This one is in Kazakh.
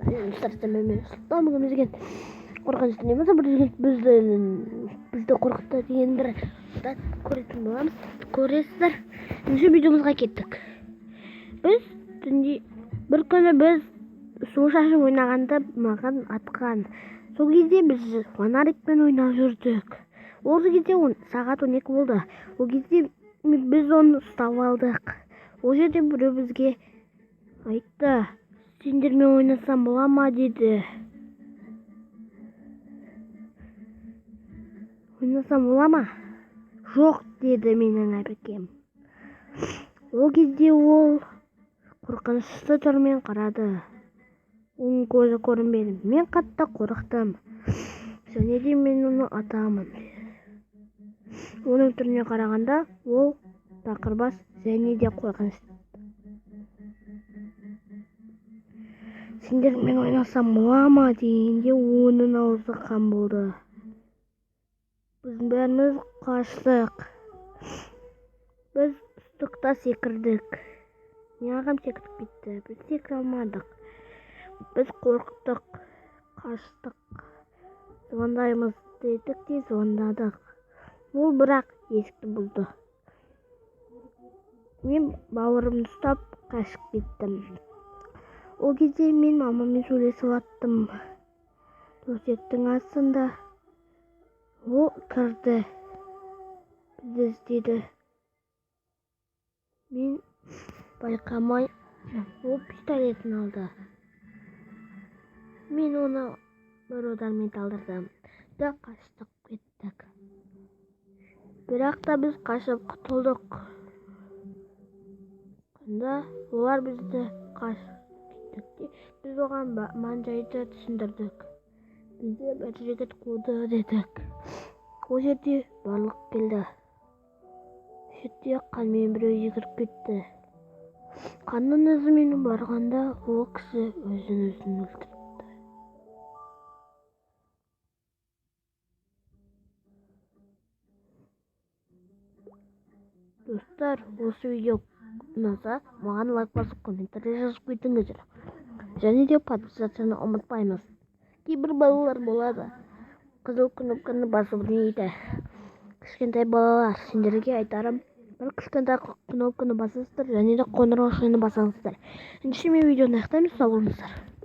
Мен Сұлтан. Бүгін бізге қорқынышты не болса, бір бізді қорқытты деген бір зат көретін боламыз, көресіздер. Ендеше видеомызға кеттік. Біз түнде бір күні біз су шашып ойнағанда маған атқан. Сол кезде біз фонарикпен ойнап жүрдік. Ол кезде сағат 12 болды. Ол кезде біз оны ұстап алдық. Ол жерде біреу бізге айтты: «Сендермен ойнасам бола ма?» – деді. «Ойнасам бола ма?» «Жоқ», – деді менің әпкем. Ол кезде ол қорқынышты түрмен қарады. Оның көзі көрінбеді. Мен қатты қорықтым. Және де мен оны атамын. Оның түріне қарағанда, ол тақырбас және де қорқынышты. «Сендермен ойнасам бола ма?» дегенде, оның аузы қан болды. Біз бәріміз қаштық. Біз үстікта секірдік. Менің ағам секіріп кетті. Біз секіре алмадық. Біз қорықтық, қаштық. «Звондаймыз», – дедік те звондадық. Ол бірақ есікті бұзды. Мен бауырымды ұстап қашып кеттім. Ол кезде мен мамаммен сөйлесіп аттым. Төсектің астында. Ол кірді. Бізді іздеді. Мен байқамай, ол пистолетін алды. Мен оны бір удармен талдырдым. Да қаштық кеттік. Бірақ та біз қашып құтылдық. Сонда олар бізді қашып кеттік те, біз оған мән-жайды түсіндірдік. «Бізді бір жігіт қуды», – дедік. Ол жерде барлық келді. Сөйтсе, қанмен біреу жүгіріп кетті. Қанның ізімен барғанда, ол кісі өзін өзі өлтіріпті. Достар, осы видео ұнаса, маған лайк басып, комментарий жазып кетіңіздер. Және де подписаться ұмытпаймыз. Кейбір балалар болады, қызыл кнопканы басып білмейді. Кішкентай балалар, сендерге айтарым: бір кішкентай кнопканы басасыздар және де қоңыраушаны басасыздар. Ендеше мен видеоны аяқтаймын. Сау болыңыздар.